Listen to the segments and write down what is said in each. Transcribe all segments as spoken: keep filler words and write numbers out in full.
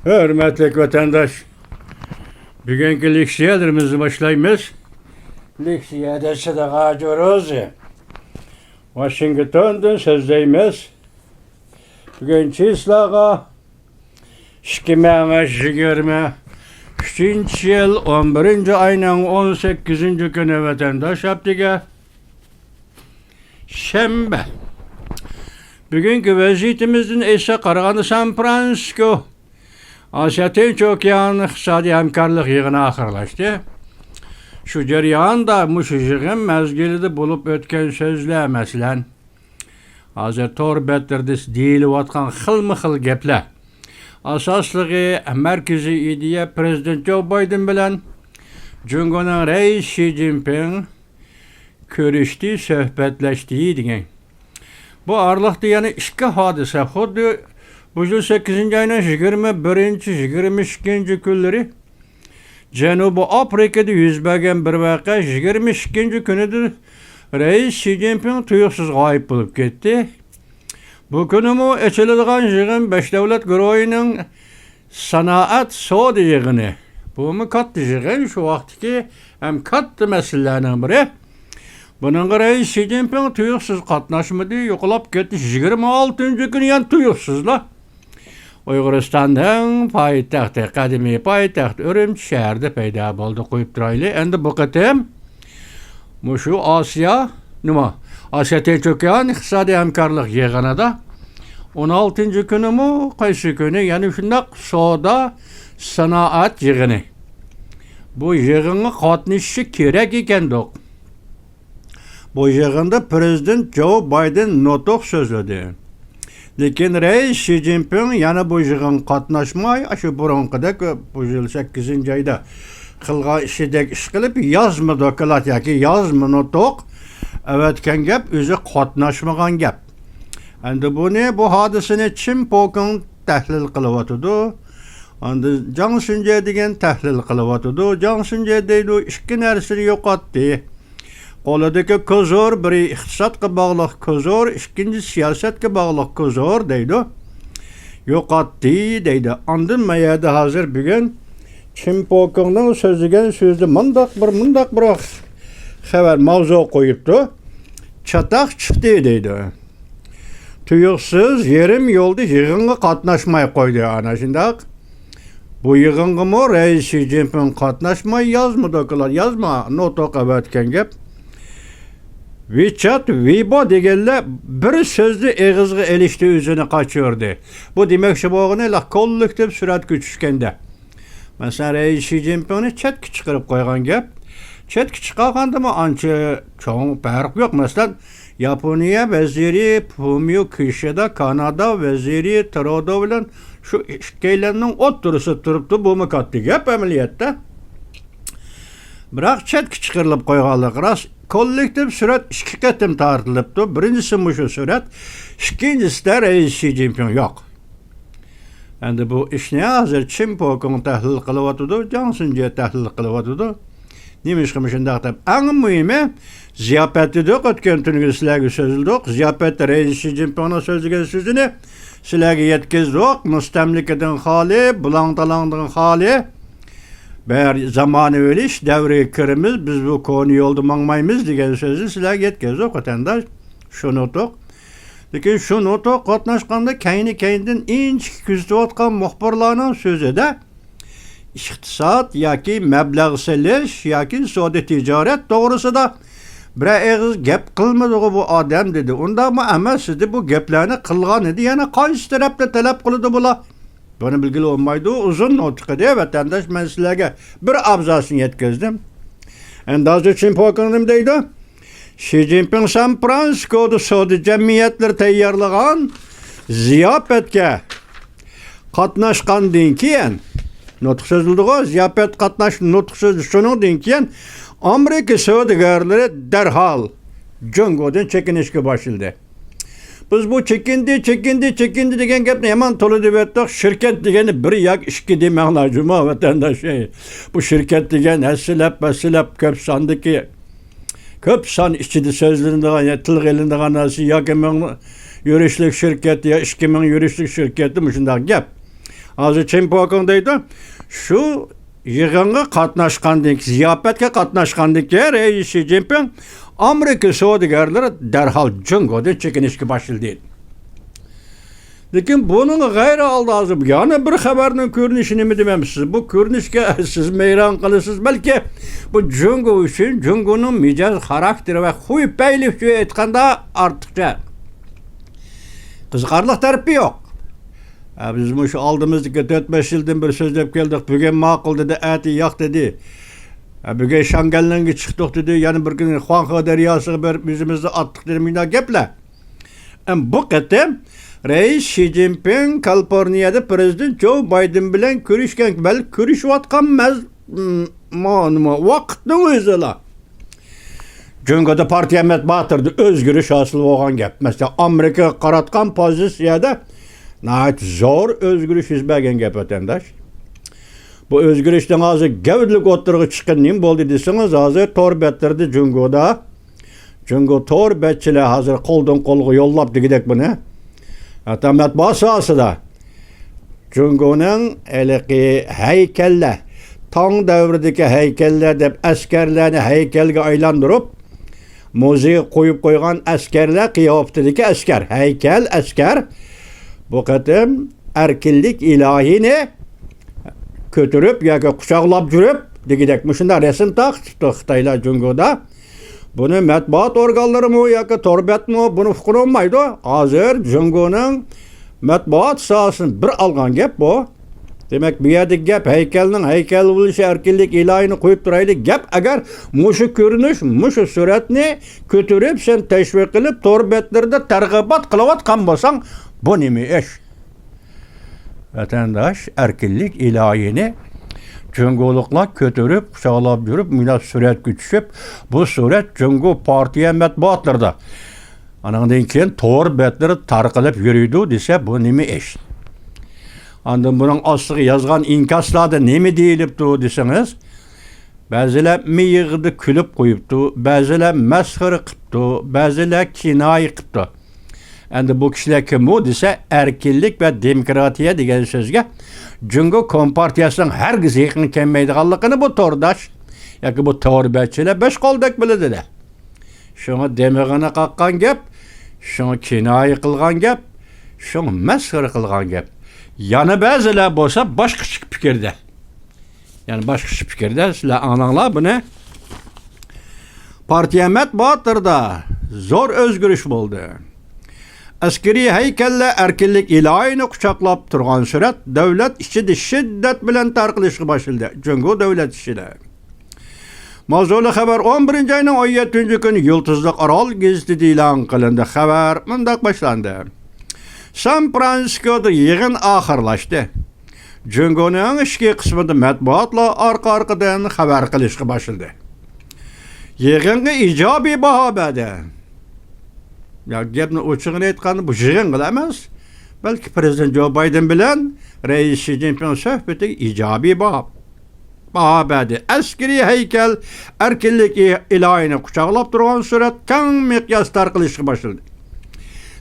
ھۆرمەتلىك ۋەتەنداش، بۈگۈنكى لېكسىيەلىرىمىزنى باشلايمىز. لېكسىيەدە سىدىغا جۇرۇزى ۋاشىنگتوندىن سۆزلەيمىز. بۈگۈن چىسلاغا ئىككى مىڭ يىگىرمە ئۈچىنچى يىل ئون بىرىنچى ئاينىڭ ئون سەككىزىنچى كۈنى، ۋەتەنداش ھەپتىگە شەنبە. بۈگۈنكى ۋەزىيىتىمىزدىن ئېيتساق، قارىغاندا سان فرانسىسكو ئاسىيا تىنچ ئوكيان ئىقتىسادىي ھەمكارلىق يىغىنى ئاخىرلاشتى. شۇ جەرياندا مۇشۇ يىغىن مەزگىلىدە بولۇپ ئۆتكەن سۆزلەر، مەسىلەن، ھازىر تور بەتلىرىدە دېيىلىۋاتقان خىلمۇ خىل گەپلەر. ئاساسلىقى، مەركىزىي ئىدىيە پىرېزىدېنت جو بايدېن بىلەن جۇڭگونىڭ رەئىسى شى جىنپىڭ كۆرۈشتى، سۆھبەتلەشتى دېگەن. بۇ ئارىلىقتا يەنە ئىككى ھادىسە، خۇددى بۇ يىل سەككىزىنچى ئاينىڭ يىگىرمە بىرىنچى، يىگىرمە ئىككىنچى كۈنلىرى جەنۇبىي ئافرىقىدا يۈز بەرگەن بىر ۋەقە. يىگىرمە ئىككىنچى كۈنىدە رەئىس شى جىنپىڭ تۇيۇقسىز غايىب بولۇپ كەتتى. بۇ كۈنىمۇ ئېچىلىدىغان يىغىن بەش دۆلەت گۇرۇھىنىڭ سانائەت سودا يىغىنى. بۇمۇ كاتتا يىغىن، شۇ ۋاقىتتىكى ھەم كاتتا مەسىلىلەرنىڭ بىرى. بۇنىڭغا رەئىس شى جىنپىڭ تۇيۇقسىز قاتناشمىدى، يوقىلاپ كەتتى. يىگىرمە ئالتىنچى كۈنى يەنە تۇيۇقسىزلا ئۇيغۇرىستاننىڭ پايتەختى، قەدىمىي پايتەخت ئۈرۈمچى شەھىرىدە پەيدا بولدى. قويۇپ تۇرايلى. ئەمدى بۇ قېتىم مۇشۇ ئاسىيا، نېمە، ئاسىيا تىنچ ئوكيان ئىقتىسادىي ھەمكارلىق يىغىنىدا ئون ئالتىنچى كۈنىمۇ، قايسى كۈنى، يەنە شۇنداق سودا سانائەت يىغىنى. بۇ يىغىنغا قاتنىشىشى كېرەك ئىكەندۇق. بۇ يىغىندا پىرېزىدېنت جو بايدېن نۇتۇق سۆزلىدى. لېكىن رەئىس شى جىنپىڭ يەنە بۇ يىغىنغا قاتناشماي، ئاشۇ بۇرۇنقىدەك بۇ يىل سەككىزىنچى ئايدا قىلغان ئىشىدەك ئىش قىلىپ، يازما دوكلات ياكى يازما نۇتۇق ئەۋەتكەن گەپ، ئۆزى قاتناشمىغان گەپ. ئەمدى بۇنى، بۇ ھادىسىنى چىن پوكىڭ تەھلىل قىلىۋاتىدۇ. ئاندىن جاڭ سۈنجې دېگەن تەھلىل قىلىۋاتىدۇ. جاڭ سۈنجې دەيدۇ، ئىككى نەرسىنى يوقاتتى. قولىدىكى كوزۇر، بىرى ئىقتىسادقا باغلىق كوزۇر، ئىككىنچى سىياسەتكە باغلىق كوزۇر دەيدۇ. يوقاتتى دەيدۇ. ئاندىن ما يەردە ھازىر بۈگۈن چىن پوكىڭنىڭ سۆزلىگەن سۆزى مۇنداق بىر، مۇنداق بىر خەۋەر، ماۋزۇ قويۇپتۇ. چاتاق چىقتى دەيدۇ. تۇيۇقسىز يېرىم يولدا يىغىنغا قاتناشماي قويدى. ئانا شۇنداق. بۇ يىغىنغىمۇ رەئىس شى جىنپىڭ قاتناشماي، يازما دوكلات، يازما نۇتۇق ئەۋەتكەن گەپ. ۋىچات، ۋىبو دېگەنلەر بىر سۆزنى ئېغىزغا ئېلىشتى، ئۆزىنى قاچۇردى. بۇ دېمەكچى بولغىنى، كوللېكتىپ سۈرئەتكە چۈشكەندە. مەسىلەن، رەئىس شى جىنپىڭنى چەتكە چىقىرىپ قويغان گەپ. چەتكە چىقارغاندىمۇ ئانچە چوڭ پەرق يوق. مەسىلەن، ياپونىيە ۋەزىرى فۇمىيو كىشىدا كانادا ۋەزىرى ترودو بىلەن شۇ ئىككىيلەننىڭ ئوتتۇرىسىدا تۇرۇپتۇ. بۇمۇ كاتتا گەپ ئەمەلىيەتتە. بىراق چەتكە چىقىرىلىپ قويغانلىقى راست. كوللېكتىپ سۈرەت ئىككى قېتىم تارتىلىپتۇ. بىرىنچىسى مۇشۇ سۈرەت، ئىككىنچىسىدە رەئىس شى جىنپىڭ يوق. ئەمدى بۇ ئىشنى ھازىر چىن پوكىڭ تەھلىل قىلىۋاتىدۇ، جاڭ سۈنجې تەھلىل قىلىۋاتىدۇ. نېمىشقا مۇشۇنداق دەپ؟ ئەڭ مۇھىمى، زىياپەت دېدۇق، ئۆتكەن تۈنگە سىلەرگە سۆزلىدۇق. زىياپەتتە رەئىس شى جىنپىڭنىڭ سۆزلىگەن سۆزىنى سىلەرگە يەتكۈزدۇق. مۇستەملىكىدىن خالىي، بۇلاڭ-تالاڭدىن خالىي، بىر زامانىۋىلىشىش دەۋرىگە كىرىمىز، بىز بۇ كونا يولدا ماڭمايمىز دېگەن سۆزنى سىلەرگە يەتكۈزدۇق، ۋەتەنداش. شۇ نۇتۇق. لېكىن شۇ نۇتۇق قاتناشقاندا كەينى-كەينىدىن ئىنچىكە كۆزىتىۋاتقان مۇخبىرلارنىڭ سۆزىدە ئىقتىساد ياكى مەبلەغ سېلىش ياكى سودا تىجارەت توغرىسىدا بىرەر ئېغىز گەپ قىلمىدىغۇ بۇ ئادەم، دېدى. ئۇنداقمۇ ئەمەس ئىدى، بۇ گەپلەرنى قىلغان ئىدى. يەنە قايسى تەرەپتە تەلەپ قىلىدۇ بۇلار؟ بۇنى بىلگىلى بولمايدۇ. ئۇزۇن نۇتۇق ئىدى، ۋەتەنداش، مەن سىلەرگە بىر ئابزاسىنى يەتكۈزدۈم. ئەمدى ھازىر چىن پوكىڭ نېمە دەيدۇ؟ شى جىنپىڭ سان فرانسىسكودا سودا جەمئىيەتلىرى تەييارلىغان زىياپەتكە قاتناشقاندىن كېيىن، نۇتۇق سۆزلىدىغۇ، زىياپەت قاتناش نۇتۇق سۆزلىدى. شۇنىڭدىن كېيىن ئامېرىكا سودىگەرلىرى دەرھال جۇڭگودىن چېكىنىشكە باشلىدى. بىز بۇ چېكىندى، چېكىندى، چېكىندى دېگەن گەپنى ھامان تولا دەۋەتتۇق. شىركەت دېگەننى بىر ياكى ئىككى دېمەڭلار جۇمۇ، ۋەتەنداش. بۇ شىركەت دېگەن ھەسسىلەپ، ھەسسىلەپ كۆپ ساندىكى، كۆپ سان ئىچىدە سۆزلىنىدىغان يا تىلغا ئېلىنىدىغان نەرسە، ياكى مىڭ يۈرۈشلۈك شىركەت يا ئىككى مىڭ يۈرۈشلۈك شىركەت، مۇشۇنداق گەپ. ھازىر چىن پوكىڭ دەيدۇ. شۇ يىغىنغا قاتناشقاندىن كېيىن، زىياپەتكە قاتناشقاندىن كېيىن رەئىس شى جىنپىڭ ئامېرىكا سودىگەرلىرى دەرھال جۇڭگودىن چېكىنىشكە باشلىدى. لېكىن بۇنىڭغا غەيرىي ھالدا ھازىر يەنە بىر خەۋەرنىڭ كۆرۈنۈشى نېمە دېمەمسىز؟ بۇ كۆرۈنۈشكە سىز ھەيران قالىسىز بەلكى. بۇ جۇڭگو ئۈچۈن، جۇڭگونىڭ مىجەز خاراكتېرى ۋە خۇي پەيلى ئۈچۈن ئېيتقاندا ئارتۇقچە قىزىقارلىق تەرىپى يوق. ھە، بىز مۇشۇ ئالدىمىزدىكى تۆت بەش يىلدىن بېرى سۆزلەپ كەلدۇق. بۈگۈن ماقۇل دېدى، ئەتە ياق دېدى. ھە، بۈگۈن شاڭگەنلىڭگە چىقتۇق دېدى، يەنە بىر كۈنى خۇاڭخې دەرياسىغا بېرىپ ئۆزىمىزنى ئاتتۇق دېدى. مۇنداق گەپلەر. ئەم، بۇ قېتىم رەئىس شى جىنپىڭ كالىفورنىيەدە پىرېزىدېنت جو بايدېن بىلەن كۆرۈشكەن، بەلكى كۆرۈشۈۋاتقان مەز-، م-، ما-، نېمە، ۋاقىتنىڭ ئۆزىلا. جۇڭگودا پارتىيە مەتبۇئاتلىرىدا ئۆزگىرىش ھاسىل بولغان گەپ. مەسىلەن، ئامېرىكىغا قاراتقان پوزىتسىيەدە ناھايىتى زور ئۆزگىرىش يۈز بەرگەن گەپ، ۋەتەنداش. بۇ ئۆزگىرىشنىڭ ھازىر گەۋدىلىك ئوتتۇرىغا چىققىنى نېمە بولدى دېسىڭىز، ھازىر تور بەتلىرىدە جۇڭگودا، جۇڭگو تور بەتچىلەر ھازىر قولدىن قولغا يوللاپ دېگۈدەك بۇنى. ھەتتا مەتبۇئات ساھەسىدە جۇڭگونىڭ ھېلىقى ھەيكەللەر، تاڭ دەۋرىدىكى ھەيكەللەر دەپ ئەسكەرلەرنى ھەيكەلگە ئايلاندۇرۇپ، مۇزېيغا قويۇپ قويغان ئەسكەرلەر قىياپىتىدىكى ئەسكەر، ھەيكەل ئەسكەر بۇ قېتىم ئەركىنلىك ئىلاھىنى كۆتۈرۈپ ياكى قۇچاقلاپ يۈرۈپ دېگۈدەك مۇشۇنداق رەسىم تارقىتىپتۇ خىتايلار جۇڭگودا. بۇنى مەتبۇئات ئورگانلىرىمۇ ياكى تور بەتمۇ بۇنى ئۇقتۇرۇۋالمايدۇ. ھازىر جۇڭگونىڭ مەتبۇئات ساھەسىنى بىر ئالغان گەپ بۇ. دېمەك، بۇ يەردىكى گەپ ھەيكەلنىڭ ھەيكەل بولۇشى، ئەركىنلىك ئىلاھىنى قويۇپ تۇرايلى. گەپ ئەگەر مۇشۇ كۆرۈنۈش، مۇشۇ سۈرەتنى كۆتۈرۈپ، سەن تەشۋىق قىلىپ، تور بەتلىرىدە تەرغىبات قىلىۋاتقان بولساڭ، بۇ نېمە ئىش؟ ۋەتەنداش ئەركىنلىك ئىلاھىنى جۇڭگولۇقلار كۆتۈرۈپ، قۇچاقلاپ يۈرۈپ، مۇنداق سۈرەتكە چۈشۈپ، بۇ سۈرەت جۇڭگو پارتىيە مەتبۇئاتلىرىدا، ئانىڭدىن كېيىن تور بەتلىرى تارقىلىپ يۈرىدۇ دېسە، بۇ نېمە ئىش؟ ئاندىن بۇنىڭ ئاستىغا يازغان ئىنكاسلاردا نېمە دېيىلىپتۇ دېسىڭىز، بەزىلەر مىيىقىدا كۈلۈپ قويۇپتۇ، بەزىلەر مەسخىرە قىپتۇ، بەزىلەر كىنايە قىپتۇ. ئەمدى بۇ كىشىلەر كىم ئۇ دېسە، ئەركىنلىك ۋە دېموكراتىيە دېگەن سۆزگە جۇڭگو كومپارتىيەسىنىڭ ھەرگىز يېقىن كەلمەيدىغانلىقىنى بۇ تورداش ياكى بۇ تور بەتچىلەر بەش قولدەك بىلىدۇ-دە. شۇڭا دېمىغىنى قاققان گەپ، شۇڭا كىنايە قىلغان گەپ، شۇڭا مەسخىرە قىلغان گەپ. يەنە بەزىلەر بولسا باشقىچە پىكىردە. يەنى باشقىچە پىكىردە، سىلەر ئاڭلاڭلار بۇنى. پارتىيە مەتبۇئاتلىرىدا زور ئۆزگىرىش بولدى. ئەسكىرىي ھەيكەللەر ئەركىنلىك ئىلاھىنى قۇچاقلاپ تۇرغان سۈرەت دۆلەت ئىچىدە شىددەت بىلەن تارقىلىشقا باشلىدى. جۇڭگو دۆلەت ئىچىدە. ماۋزۇلۇق خەۋەر ئون بىرىنچى ئاينىڭ ئون يەتتىنچى كۈنى يۇلتۇزلۇق ئارال گېزىتىدە ئېلان قىلىندى. خەۋەر مۇنداق باشلاندى. سان فرانسىسكودا يىغىن ئاخىرلاشتى. جۇڭگونىڭ ئىچكى قىسمىدا مەتبۇئاتلار ئارقا-ئارقىدىن خەۋەر قىلىشقا باشلىدى. يىغىنغا ئىجابىي باھا بەردى. يا، گەپنى ئوچۇقىنى ئېيتقاندا، بۇ يىغىنغىلا ئەمەس، بەلكى پىرېزىدېنت جو بايدېن بىلەن رەئىس شى جىنپىڭ سۆھبىتىگە ئىجابىي باھا باھا بەردى. ئەسكىرىي ھەيكەل ئەركىنلىك ئى-، ئىلاھىنى قۇچاقلاپ تۇرغان سۈرەت كەڭ مىقياس تارقىلىشقا باشلىدى.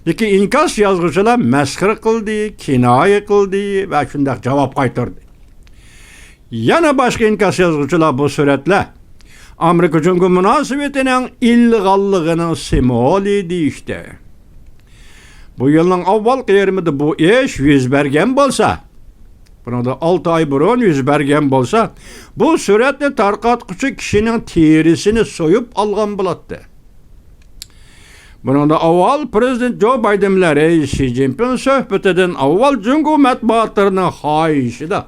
لېكىن ئىنكاس يازغۇچىلار مەسخىرە قىلدى، كىنايە قىلدى ۋە شۇنداق جاۋاب قايتۇردى. يەنە باشقا ئىنكاس يازغۇچىلار بۇ سۈرەتلەر ئامېرىكا جۇڭگو مۇناسىۋىتىنىڭ ئىلغاللىقىنىڭ سىمۋولى دېيىشتى. بۇ يىلنىڭ ئاۋۋالقى يېرىمىدا بۇ ئىش يۈز بەرگەن بولسا، بۇنىڭدىن ئالتە ئاي بۇرۇن يۈز بەرگەن بولسا، بۇ سۈرەتنى تارقاتقۇچى كىشىنىڭ تېرىسىنى سويۇپ ئالغان بولاتتى. بۇنىڭدىن ئاۋۋال پىرېزىدېنت جو بايدېن بىلەن رەئىس شى جىنپىڭ سۆھبىتىدىن ئاۋۋال جۇڭگو مەتبۇئاتلىرىنىڭ خاھىشىدا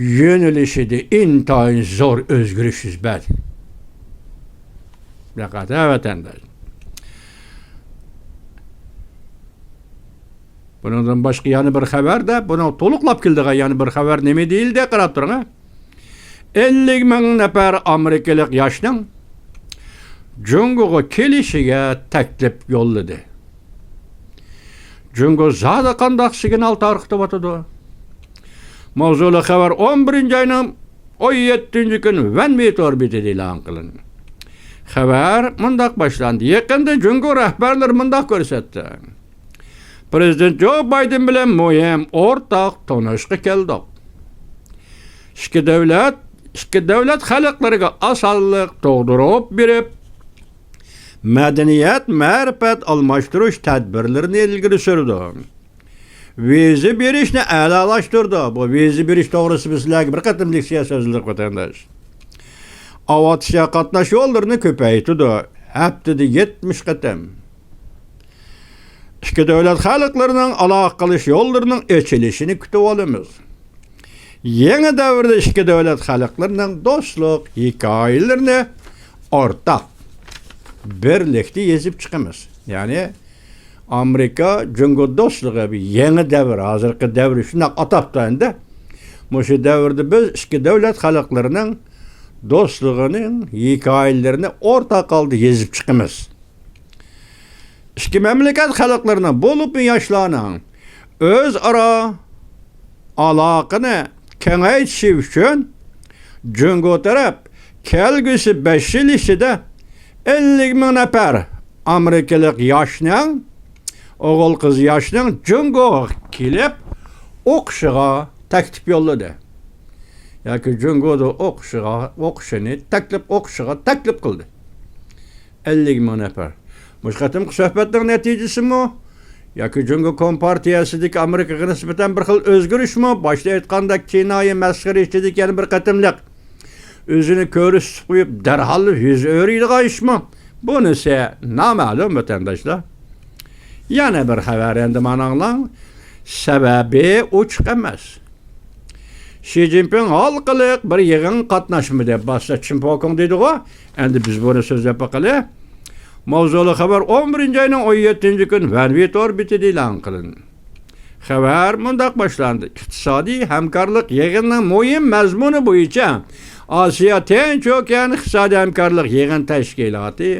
يۆنىلىشىدە ئىنتايىن زور ئۆزگىرىش يۈز بەردى. دىققەت، ھە، ۋەتەنداش. بۇنىڭدىن باشقا يەنە بىر خەۋەردە، بۇنىڭ تولۇقلاپ كېلىدىغان يەنە بىر خەۋەر نېمە دېيىلدى، قاراپ تۇرۇڭ، ھە. ئەللىك مىڭ نەپەر ئامېرىكىلىق ياشنىڭ جۇڭگوغا كېلىشىگە تەكلىپ يوللىدى. جۇڭگو زادى قانداق سىگنال تارقىتىۋاتىدۇ؟ ماۋزۇلۇق خەۋەر ئون بىرىنچى ئاينىڭ ئون يەتتىنچى كۈنى ۋەنمى تور بېتىدە ئېلان قىلىندى. خەۋەر مۇنداق باشلاندى. يېقىندا جۇڭگو رەھبەرلىرى مۇنداق كۆرسەتتى. پرېزىدېنت جو بايدېن بىلەن مۇھىم ئورتاق تونۇشقا كەلدۇق. ئىككى دۆلەت، ئىككى دۆلەت خەلقلىرىگە ئاسانلىق تۇغدۇرۇپ بېرىپ، مەدەنىيەت، مەرىپەت ئالماشتۇرۇش تەدبىرلىرىنى ئىلگىرى سۈرىدۇ. ۋىزا بېرىشنى ئەلالاشتۇرىدۇ. بۇ ۋىزا بېرىش توغرىسىدا بىز سىلەرگە بىر قېتىملىق سىياسەت سۆزلىدۇق، ۋەتەنداش. ئاۋىئاتسىيە قاتناش يوللىرىنى كۆپەيتىدۇ. ھەپتىدە يەتمىش قېتىم. ئىككى دۆلەت خەلقلىرىنىڭ ئالاقە قىلىش يوللىرىنىڭ ئېچىلىشىنى كۈتۈۋالىمىز. يېڭى دەۋردە ئىككى دۆلەت خەلقلىرىنىڭ دوستلۇق ھېكايىلىرىنى ئورتاق بىرلىكتە يېزىپ چىقىمىز. يەنى ئامېرىكا جۇڭگو دوستلۇقى بىر يېڭى دەۋر، ھازىرقى دەۋر شۇنداق ئاتاپتۇ ئەمدى. مۇشۇ دەۋردە بىز ئىككى دۆلەت خەلقلىرىنىڭ دوستلۇقىنىڭ ھېكايىلىرىنى ئورتاق ھالدا يېزىپ چىقىمىز. ئىككى مەملىكەت خەلقلىرىنىڭ، بولۇپمۇ ياشلارنىڭ ئۆزئارا ئالاقىنى كېڭەيتىشى ئۈچۈن جۇڭگو تەرەپ كەلگۈسى بەش يىل ئىچىدە ئەللىك مىڭ نەپەر ئامېرىكىلىق ياشنىڭ، ئوغۇل-قىز ياشنىڭ جۇڭگوغا كېلىپ ئوقۇشىغا تەكلىپ يوللىدى. ياكى جۇڭگودا ئوقۇشىغا، ئوقۇشىنى تەكلىپ، ئوقۇشىغا تەكلىپ قىلدى. ئەللىك مىڭ نەپەر. مۇشۇ قېتىمقى سۆھبەتنىڭ نەتىجىسىمۇ ياكى جۇڭگو كومپارتىيەسىدىكى ئامېرىكىغا نىسبەتەن بىر خىل ئۆزگىرىشمۇ، باشتا ئېيتقاندەك كىنايە، مەسخىرە ئىچىدىكى يەنە بىر قېتىملىق ئۆزىنى كۆرسىتىپ قويۇپ، دەرھال يۈز ئۆرۈيدىغان ئىشمۇ؟ بۇنىسى نامەلۇم، ۋەتەنداشلار. يەنە بىر خەۋەر ئەمدى مانا ئاڭلاڭ. سەۋەبى ئوچۇق ئەمەس. شى جىنپىڭ ھالقىلىق بىر يىغىنغا قاتناشمىدى. باشتا چىنپوكۇڭ دېدىغۇ. ئەمدى بىز بۇنى سۆزلەپ باقىلى. ماۋزۇلۇق خەۋەر ئون بىرىنچى ئاينىڭ ئون يەتتىنچى كۈنى ۋەنۋې تور بېتىدە ئېلان قىلىندى. خەۋەر مۇنداق باشلاندى. ئىقتىسادىي ھەمكارلىق يىغىنىنىڭ مۇھىم مەزمۇنى بويىچە ئاسىيا تىنچ ئوكيان ئىقتىسادىي ھەمكارلىق يىغىن تەشكىلاتى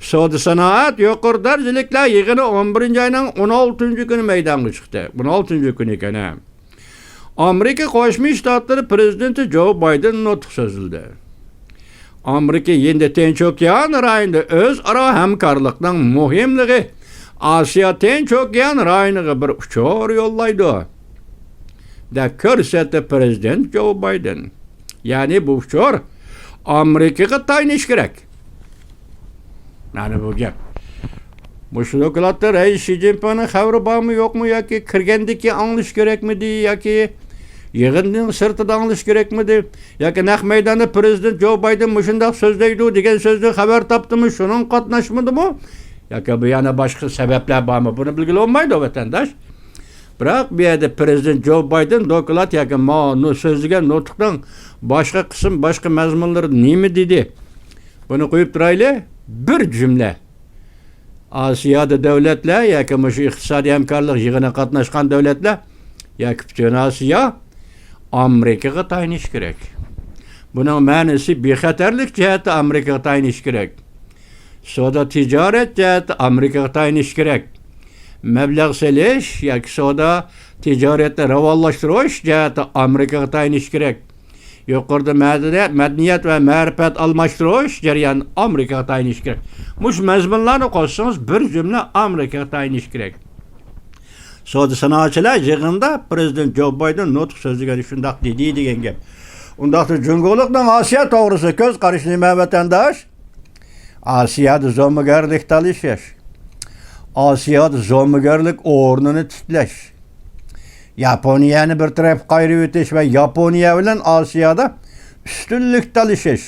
سودا سانائەت يۇقىرى دەرىجىلىكلەر يىغىنى ئون بىرىنچى ئاينىڭ ئون ئالتىنچى كۈنى مەيدانغا چىقتى. ئون ئالتىنچى كۈنى ئىكەن، ھە. ئامېرىكا قوشما شتاتلىرى پرېزىدېنتى جو بايدېن نۇتۇق سۆزلىدى. ئامېرىكا ھىندى تىنچ ئوكيان رايونىدا ئۆزئارا ھەمكارلىقنىڭ مۇھىملىقى، ئاسىيا تىنچ ئوكيان رايونىغا بىر ئۇچۇر يوللايدۇ، دەپ كۆرسەتتى پرېزىدېنت جو بايدېن. يەنى بۇ ئۇچۇر ئامېرىكىغا تايىنىش كېرەك. مانا بۇ گەپ. مۇشۇ دوكلاتتا رەئىس شى جىنپىڭنىڭ خەۋىرى بارمۇ، يوقمۇ، ياكى كىرگەندىكى ئاڭلىشى كېرەكمىدى، ياكى يىغىننىڭ سىرتىدا ئاڭلىشى كېرەكمىدى، ياكى نەق مەيداندا پرېزىدېنت جو بايدېن مۇشۇنداق سۆزلەيدۇ دېگەن سۆزدىن خەۋەر تاپتىمۇ، شۇنىڭغا قاتناشمىدىمۇ، ياكى بۇ يەنە باشقا سەۋەبلەر بارمۇ، بۇنى بىلگىلى بولمايدۇ، ۋەتەنداش. بىراق بۇ يەردە پرېزىدېنت جو بايدېن دوكلات ياكى ماۋۇ سۆزلىگەن نۇتۇقنىڭ باشقا قىسىم، باشقا مەزمۇنلىرىدا نېمە دېدى؟ بۇنى قويۇپ تۇرايلى. بىر جۈملە. ئاسىيادا دۆلەتلەر ياكى مۇشۇ ئىقتىسادىي ھەمكارلىق يىغىنىغا قاتناشقان دۆلەتلەر ياكى پۈتۈن ئاسىيا ئامېرىكىغا تايىنىشى كېرەك. بۇنىڭ مەنىسى بىخەتەرلىك جەھەتتە ئامېرىكىغا تايىنىشى كېرەك. سودا تىجارەت جەھەتتە ئامېرىكىغا تايىنىشى كېرەك. مەبلەغ سېلىش ياكى سودا تىجارەتنى راۋانلاشتۇرۇش جەھەتتە ئامېرىكىغا تايىنىشى كېرەك. يۇقىرىدا مەدەنىيەت، مەدەنىيەت ۋە مەرىپەت ئالماشتۇرۇش جەريانى ئامېرىكىغا تايىنىشى كېرەك. مۇشۇ مەزمۇنلارنى قوشسىڭىز، بىر جۈملە ئامېرىكىغا تايىنىشى كېرەك. سودا سانائەتچىلەر يىغىنىدا پرېزىدېنت جو بايدېن نۇتۇق سۆزلىگەندە شۇنداق دېدى دېگەن گەپ. ئۇنداقتا جۇڭگولۇقنىڭ ئاسىيا توغرىسىدا كۆز قارىشى نېمە، ۋەتەنداش؟ ئاسىيادا زومىگەرلىك تالىشىش، ئاسىيادا زومىگەرلىك ئورنىنى تىكلەش، ياپونىيەنى بىر تەرەپكە قايرىۋېتىش ۋە ياپونىيە بىلەن ئاسىيادا ئۈستۈنلۈك تالىشىش،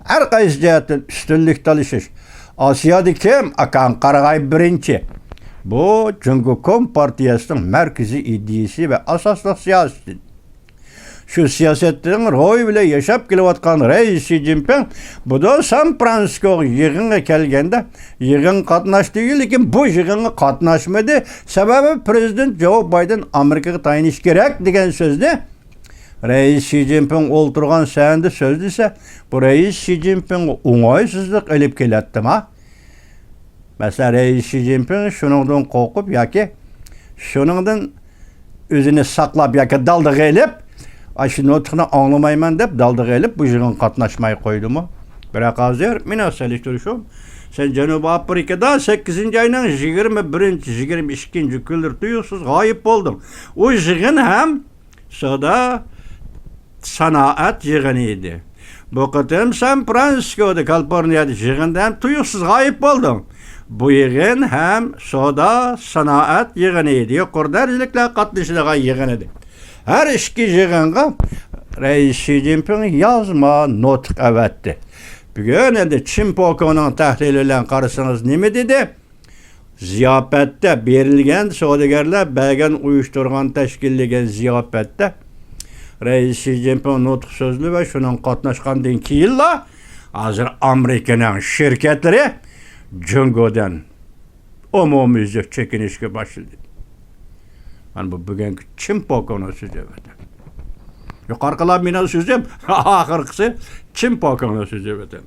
ھەر قايسى جەھەتتىن ئۈستۈنلۈك تالىشىش. ئاسىيادا كىم؟ ئاكاڭ قارىغاي بىرىنچى. بۇ جۇڭگو كومپارتىيەسىنىڭ مەركىزىي ئىدىيىسى ۋە ئاساسلىق سىياسىتى. شۇ سىياسەتنىڭ روھى بىلەن ياشاپ كېلىۋاتقان رەئىس شى جىنپىڭ بۇدا سان فرانسىسكوغا يىغىنغا كەلگەندە، يىغىنغا قاتناشتى، لېكىن بۇ يىغىنغا قاتناشمىدى. سەۋەبى، پرېزىدېنت جو بايدېن ئامېرىكىغا تايىنىش كېرەك دېگەن سۆزنى رەئىس شى جىنپىڭ ئولتۇرغان سەھنىدە سۆزلىسە، بۇ رەئىس شى جىنپىڭغا ئوڭايسىزلىق ئېلىپ كېلەتتىما؟ مەسىلەن، رەئىس شى جىنپىڭ شۇنىڭدىن قورقۇپ ياكى شۇنىڭدىن ئۆزىنى ساقلاپ ياكى دالدىغا ئېلىپ، ئاشۇ نۇتۇقنى ئاڭلىمايمەن دەپ دالدىغا ئېلىپ، بۇ يىغىنغا قاتناشماي قويدىمۇ؟ بىراق ھازىر مېنىڭ سېلىشتۇرۇشۇم، سەن جەنۇبىي ئافرىكىدا سەككىزىنچى ئاينىڭ يىگىرمە بىرىنچى، يىگىرمە ئىككىنچى كۈنلىرى تۇيۇقسىز غايىب بولدۇڭ. ئۇ يىغىن ھەم سودا سانائەت يىغىنى ئىدى. بۇ قېتىم سان فرانسىسكودا، كالىفورنىيەدە يىغىندا ھەم تۇيۇقسىز غايىب بولدۇڭ. بۇ يىغىن ھەم سودا سانائەت يىغىنى ئىدى. يۇقىرى دەرىجىلىكلەر قاتنىشىدىغان يىغىن ئىدى. ھەر ئىككى يىغىنغا رەئىس شى جىنپىڭ يازما نۇتۇق ئەۋەتتى. بۈگۈن ئەمدى چىن پوكىڭنىڭ تەھلىلى بىلەن قارىسىڭىز نېمە دېدى؟ زىياپەتتە بېرىلگەن، سودىگەرلەر بەرگەن، ئۇيۇشتۇرغان، تەشكىللىگەن زىياپەتتە رەئىس شى جىنپىڭ نۇتۇق سۆزلىدى ۋە شۇنىڭغا قاتناشقاندىن كېيىنلا ھازىر ئامېرىكىنىڭ شىركەتلىرى جۇڭگودىن ئومۇميۈزلۈك چېكىنىشكە باشلىدى. مانا بۇ بۈگۈنكى چىن پوكىڭنىڭ سۆزى ۋەتەن. يۇقىرىقىلار مېنىڭ سۆزۈم، ئاخىرقىسى چىن پوكىڭنىڭ سۆزى ۋەتەن.